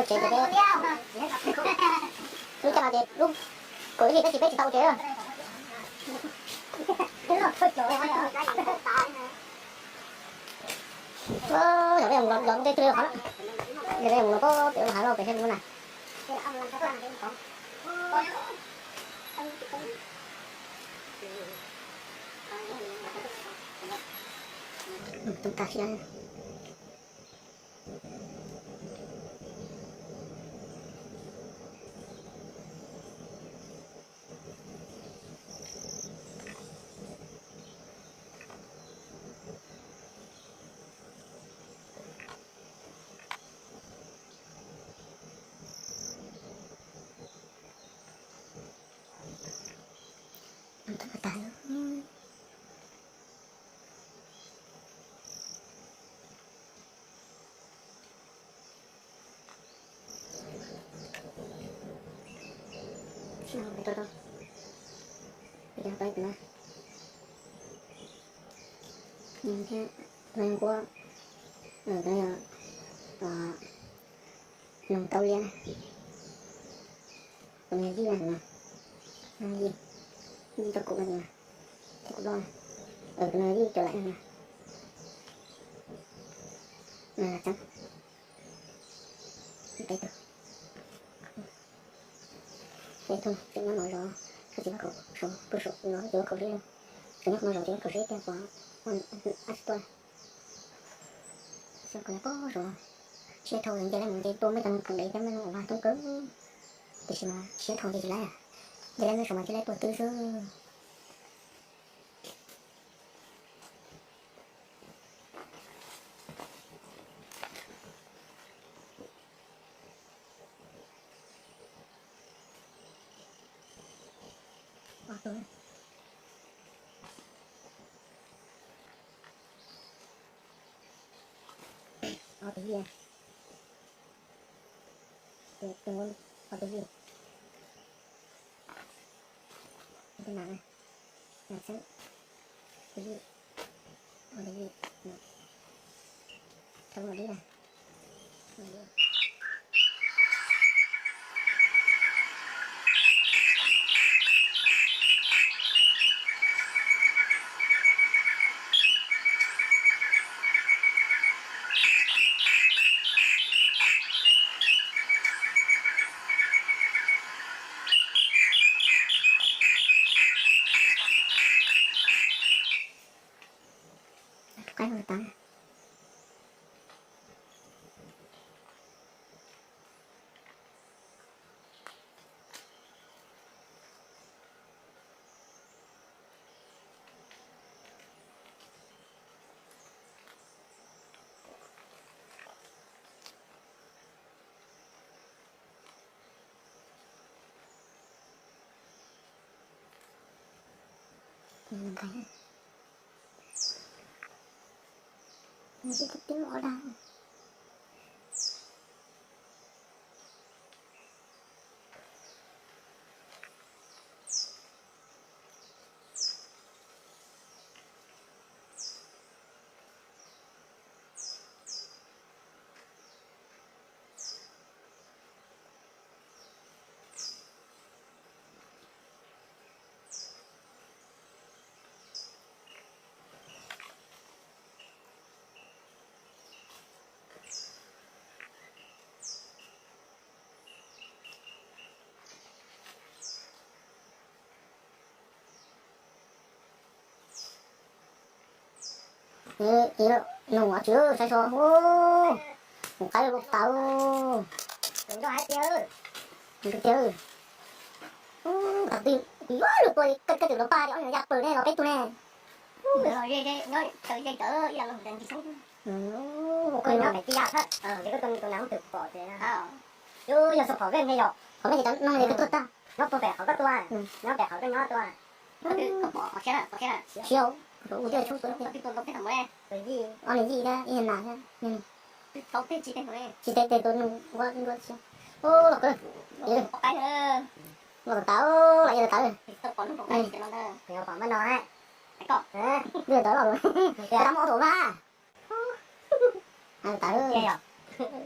Tsev ces peb, lub caij no ces lub kaum ib hlis tab sis peb tsis tau ua tsev. Yog peb mus los tej twg qhov na, yog peb mus los pem hav loj pem sab lub na. Tus tag siab. Sib no peb tuaj tau, peb cov peb tus no, nws thiab tus no yog nquab, tus no yog noog tau liab na, tus no yog yij na, tus no yij, yij tau kuv no, thiab kuv loj na, tus no yij cov laim no, no los tseeb, peb tug. Peb tug tseem nyob no zov, tsis vaj kaum, pw saum no tsis vaj kaum zeb, tseem nyob no zov tsis vaj kaum zeb tiag pom, ab tsis tuaj. Xyov kuv nyob pob saum no, siab dhau nce laj mus nce tuaj muaj cov noog khoom dev thiab muaj noog uas vaj coob kawg, tiam sis mas siab dhau nce tsis laib, nce laj mus saum mas thiaj li tuaj twb xwb. Ob tug yij, ob tug yij, tus nas, nas xeeb, tus yij, ob tug yij, thab mus dib na. Qaib no tas. Nws tib mus ua dag. Nws ua tsis saib so, mus qaib lub tau. Tus tiag, kuv yuav luag tua koj, koj twb los pab ob niag ya pw ne, los peb tug ne. Yog xov phom vej ne yog, phom vej ces cov no ces koj tuag tag. Nyob puag pem qhov koj tuaj, nyob pem qhov koj nyob tuaj. Siab, ua twb tshoob tua, ob niag yij thiab ib niag nas thiab. Tsis tes tes tus nus ua nrua siab. Los kawg, los tawv, los yog los tawv. Twb los tawv los, tawv muaj auto mas. Tawv. Tus no,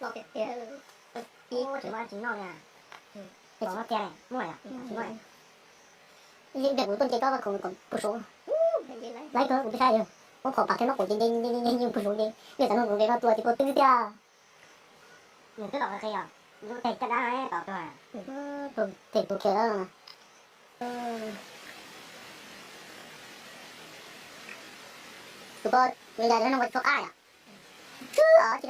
Ib tsis muaj tsis noj li. Ib tsis muaj tiag li, muaj li, tsis muaj li. Ib pliag kuv tuaj nce tsob vaj khaum kom puag saud. Laib kawg kuv twb saib yog muab phom pam thiab noj quav ces nce nce nce nce puag saud ces pliag txog no kuv nqis no tua ces tua twb tiag. Nws twb los qhia, tes caj dab tom tuag. Tes tua kiag lawm. Tus pog me ntsis no ua tsis tau qab yom. Tsw os,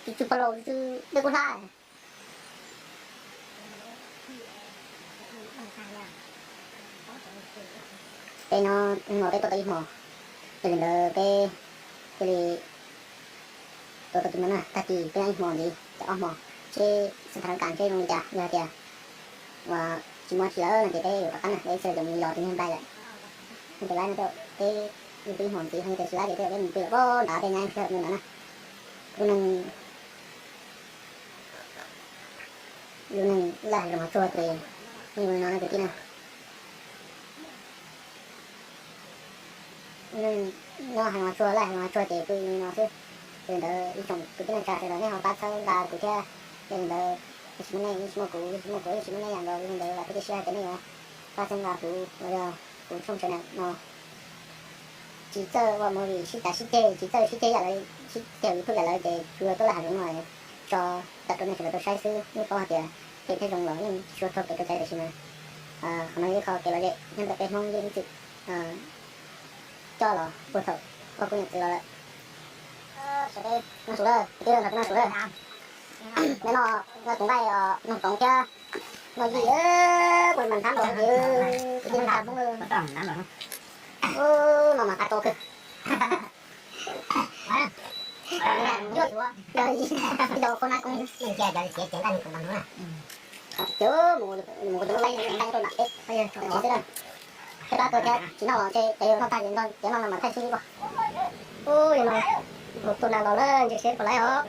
tsis tsw pog laus tsw dej kuj hlab. Peb no, no peb tuaj tau ib hmo, yog li ntawd peb cia li tuaj tau tus no na, tag kis peb nyob ib hmo ntxiv ces ob hmo, seb xab thas kas seb zoo li cas, yog tias uas tsis muaj tsi lawm no ces peb yuav rov qab na, peb ib xyoo ces mus yos tus niag nplai lawm. Tus laib no peb, yog peb ib hmo ntxiv, yog tias tsis laib ces peb yuav peb mus pw lawm pob nrad peb nyab ib pliag mus ntawd na. Lub neej, lub neej laj hav zoov hav tsuag ces yeej li no na kwv tij na. Lub neej nyob hav zoov hav tsuag laj hav zoov hav tsuag ces pw li no xwb. Yog li ntawd ib tsoom kwv tij neej tsa sawv daws nej ho pab txhawb nqa kuv thiab. Yog li ntawd, yog tsis muaj nej yeej tsis muaj kuv, yog tsis muaj kuv yeej tsis muaj nej yam nkaus. Yog li ntawd vam thiab cia siab tias nej yuav pab txhawb nqa kuv, kuv tshooj tshaj no tsis txawj ua movie sib cav sib ceg, tsis txawj sib ceg yam lawv sib ceg YouTube yam lawv ces tsuas tuaj laj hav zoov no tso tawm rau nej sawv daws tau saib xwb. Nej paub hais tias phem thiab zoo los yeej tsis tshua raug kev rau cai, tiam sis mas qhov no yog ib qho kev lom zem nyob ntawm peb Hmoob yeej ib txwm coj los puag thaum pog kuv niam txiv los lawm. Noj su lawm, kwv tij, nrog kuv noj su lawm. Neb noj tus nqaij nug toov thiab noj yij, kuv mas nthab npaum li kwv tij neej tsa Hmoob. No mas qab tau kawg. Ib tug qhua nab koob, mus tus nqaij nqaij rau nram teb, peb pab tuaj thiab tsis noj los ntshe cov yau noj tag ces nrog cov no mas thaij xwb os. Ub, yog no tus nas los na, ntshe seb puas laib os.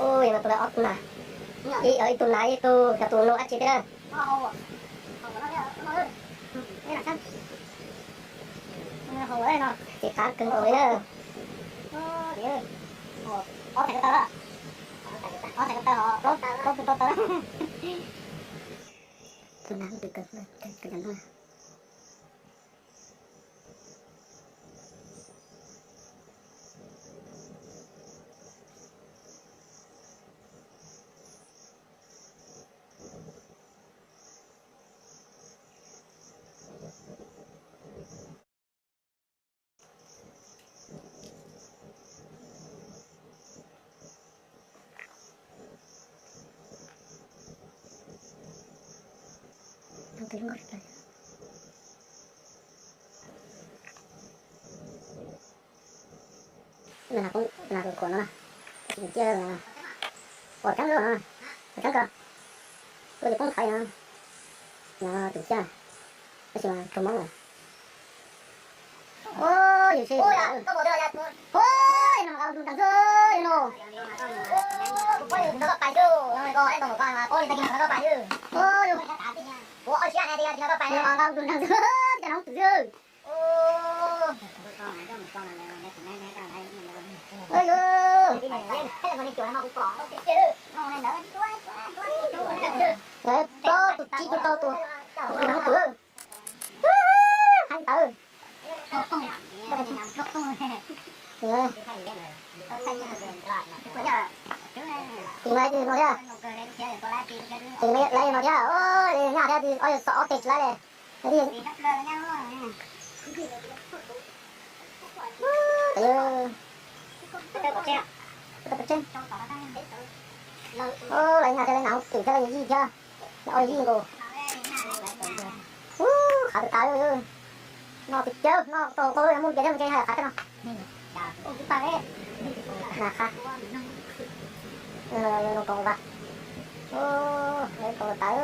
Ub, yog no tus nas ob tug nas, ib tug nas ib tug, yog tus no dab tsi thiab na. Ces qab kawg nkaus li na. Tus nas tus kawg, kawg cov no. Nas koob, nas koob no, ua tseeb, ua tseeb ko, ua ces poob thaiv no, no tus ciaj, tab sis mas raug mob lawm. Ua yus seb, ua no mas nqa ua tus nrag xwb no. Ua yus nrog koj pais xwb, ua yus nrog koj pais xwb, ua yus nqa ua tus nrag xwb, cov no twm xwb. Plaub tus tsib tus rau tus, tus nrag tus, heev tawv. Tus no thiab, tus no thiab, tus no thiab, nyaj thiab, ob yawg xov ob teg tsis laib li. Lawv nyaj thiab, lawv nas hauv twm thiab, lawv yij thiab, lawv ob yij nkaus. Ub, qhav tas tas li. No tus cawv no tau qau muaj npias thiab, mus ntshe hais qhav thiab no. Nas qhav, no tau tas, tau tas.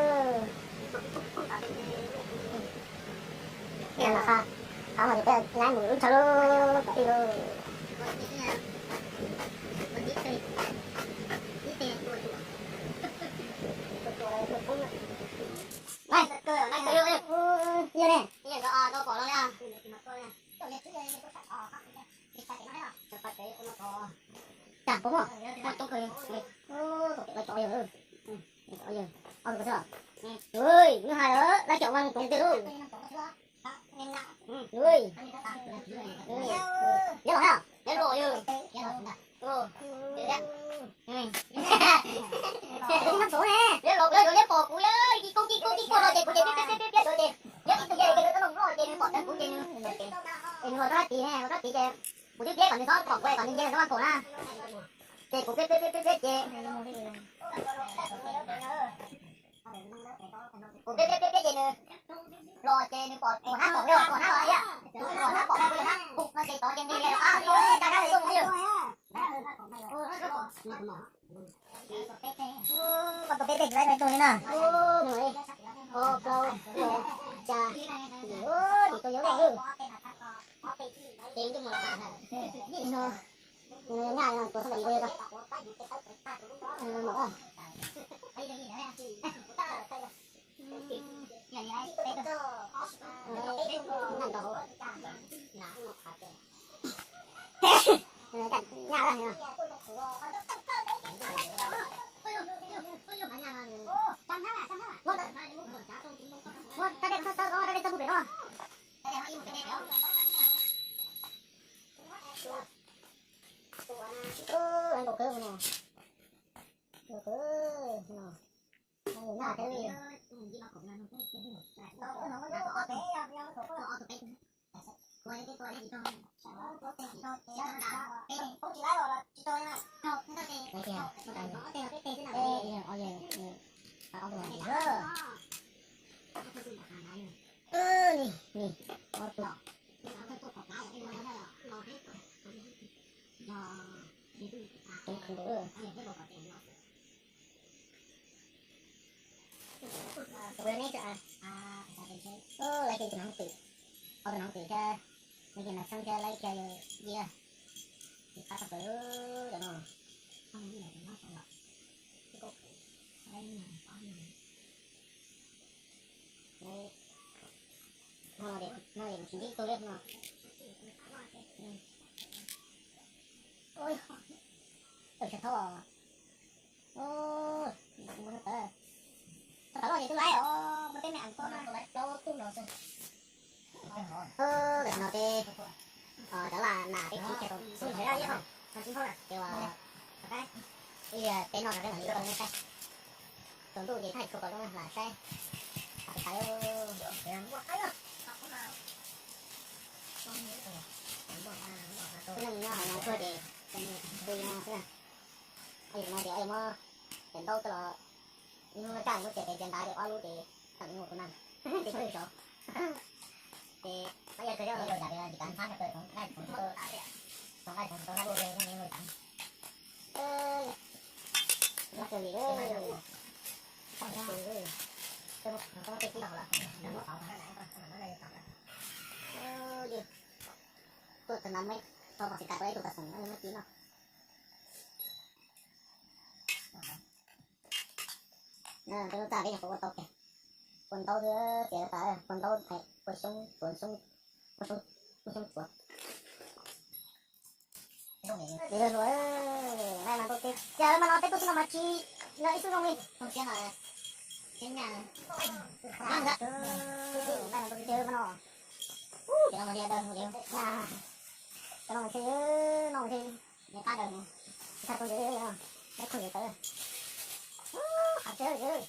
Nas qhav, qhav mas ces peb nyaib mus lub tshav lub kwv tij lauj. Yog ne, yog ne. Pom mog, coob kawg li. Lawv cov yawg, lawv cov yawg, ob tug xwb. Ui, nws hais lawm, lawv cov mas coob tiag lauj. Ui, liab los hab, liab los yawg. Liab los, liab pom kuv, yawg kis koob kis koob kis koob los ces kuv ces piab piab piab piab ces, yawg ib tug yawg ces nws tau noog loj ces nws pom tag kuv ces nws, es nws ua rab tid ne, ua rab tid ces kuv twb piab kom nws txhob pom kuv kom nws nce nws lub vaj khaum na. Ces kuv piab piab piab piab piab ces kuv piab piab piab piab ces nws los ces nws pom, pom hnab pom, pom hnab los thiab, pom hnab pom kuv yawg hnab no ces tod ces nws li qab, ca dab li tuaj mus yawg. Koj tau peb teg lawm, tau li na. Mus li, ob plaub, xya, yim, yim tus yawg loj lawm. Ces ntuj mus los, no, nyaj no tuav xab npais yim tus yawg tau. Mus, mus. Nyaj lawm. Muab rab dej txawb, rab dej txawb pem no. Nkaus kawg no. Nkaus kawg no. Nyaj thiab li. Lawv ces tus no twm, ob tus no twm thiab, no ces nas xeeb thiab laib thiab yawg Yia, ces qab tag plaws cov no. No, no ces kuv tsis ntsib tug li no. Tawm tshav thaub os. Thaub tawv, thaub tawv loj ces twb laib os, muaj tej me am koj na. Tam sim no peb cov lam nas peb tsis tau xub ntshe ib hom no tsis nphau na ces ua ib peb noj no peb mam li ua nej saib. Tsaus ntuj ces thaij tshua kom zoo lam saib. Tus neeg nyob hauv no tuag ces pw no xwb na. Ua no ces muab cov ntaub coj los, ib lub muab caj, muab txiav pem txiav ntav ces ob lub ces tawm mus tus neeg, ces tshwj saud. Ces qab yog kawg yog yam li cas ntxhab kawg tsoom nqaij tsoom tau, tsoom nqaij tsoom tau nqaij ua kawg yog li cas. Txhob txwm li, tuaj txog no muab tau xim kas rau ib tug pas xoom muab ci no. Peb lub txaj peb nyuam qhuav ua tau, ua ntaub xwb, txiav tas ua ntaub, ua xyoob, ua xyoob, ua xyoob, ua xyoob txuav. Nqaij mas ntau tiag, cas mas no peb tuaj xwb no mas tsis yog ib xub zoo li. Nqaij mas ntau tiag mas no. Cov no mas li daws mus li, cov no mas ntshe, no mas ntshe, qab daws mus, tsis tshaj tau ntses, dab khoom ntses tawv, qab tshaj ntses.